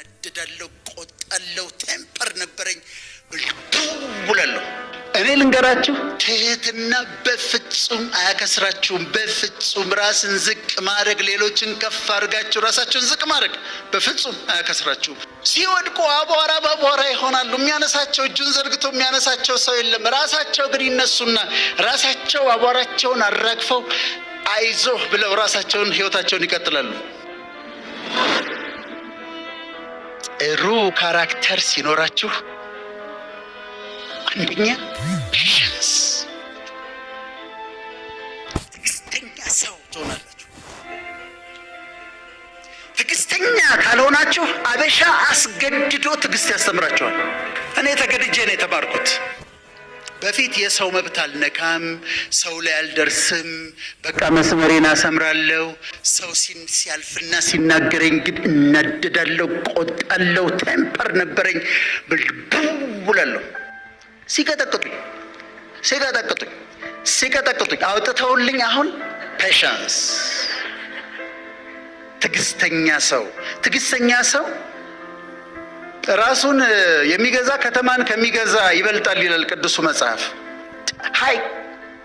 እናደዳለሁ፣ ቆጣለሁ፣ temper ነበረኝ፣ ብላለሁ። እኔ ልንገራችሁ፣ ትህትና በፍጹም አያከስራችሁም። በፍጹም ራስን ዝቅ ማድረግ፣ ሌሎችን ከፍ አድርጋችሁ ራሳችሁን ዝቅ ማድረግ በፍጹም አያከስራችሁም። ሲወድቁ አቧራ በአቧራ ይሆናሉ። የሚያነሳቸው፣ እጁን ዘርግቶ የሚያነሳቸው ሰው የለም። ራሳቸው ግን ይነሱና ራሳቸው አቧራቸውን አራግፈው አይዞህ ብለው ራሳቸውን ህይወታቸውን ይቀጥላሉ። ጥሩ character ሲኖራችሁ አንደኛ patience፣ ትዕግስተኛ ሰው ትሆናላችሁ። ትዕግስተኛ ካልሆናችሁ አበሻ አስገድዶ ትዕግስት ያስተምራችኋል። እኔ ተገድጄ ነው የተማርኩት። በፊት የሰው መብት አልነካም፣ ሰው ላይ አልደርስም፣ በቃ መስመሬን አሰምራለሁ። ሰው ሲያልፍና ሲናገረኝ ግን እናደዳለሁ፣ ቆጣለሁ፣ temper ነበረኝ፣ ብላለሁ። ሲቀጠቅጡኝ ሲቀጠቅጡኝ ሲቀጠቅጡኝ አውጥተውልኝ አሁን patience፣ ትዕግስተኛ ሰው። ትዕግስተኛ ሰው ራሱን የሚገዛ ከተማን ከሚገዛ ይበልጣል ይላል ቅዱሱ መጽሐፍ።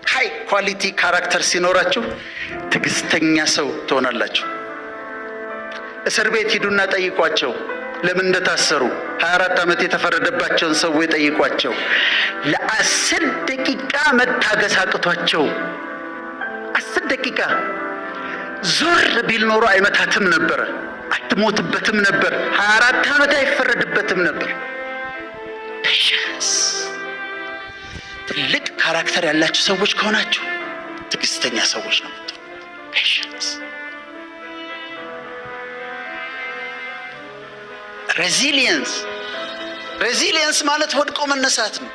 High quality character ሲኖራችሁ ትዕግስተኛ ሰው ትሆናላችሁ። እስር ቤት ሂዱና ጠይቋቸው ለምን እንደታሰሩ። 24 ዓመት የተፈረደባቸውን ሰዎች ጠይቋቸው። ለ10 ደቂቃ መታገስ አቅቷቸው፣ 10 ደቂቃ ዞር ቢል ኖሮ አይመታትም ነበረ፣ አትሞትበትም ነበር፣ 24 ዓመት አይፈረድበትም ነበር። Patience። ትልቅ character ያላችሁ ሰዎች ከሆናችሁ ትዕግስተኛ ሰዎች ነው የምትሆኑት። Patience። Resilience። Resilience ማለት ወድቆ መነሳት ነው።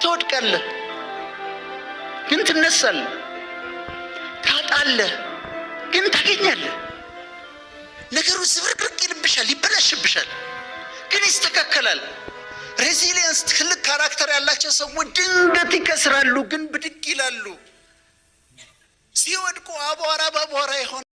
ትወድቃለህ፣ ግን ትነሳለህ። ታጣለህ፣ ግን ታገኛለህ። ነገሩ ዝብርቅርቅ ይልብሻል፣ ይበላሽብሻል፣ ግን ይስተካከላል። Resilience፣ ትልቅ character ያላቸው ሰዎች ድንገት ይከስራሉ፣ ግን ብድግ ይላሉ። ሲወድቁ አቧራ በአቧራ ይሆናል።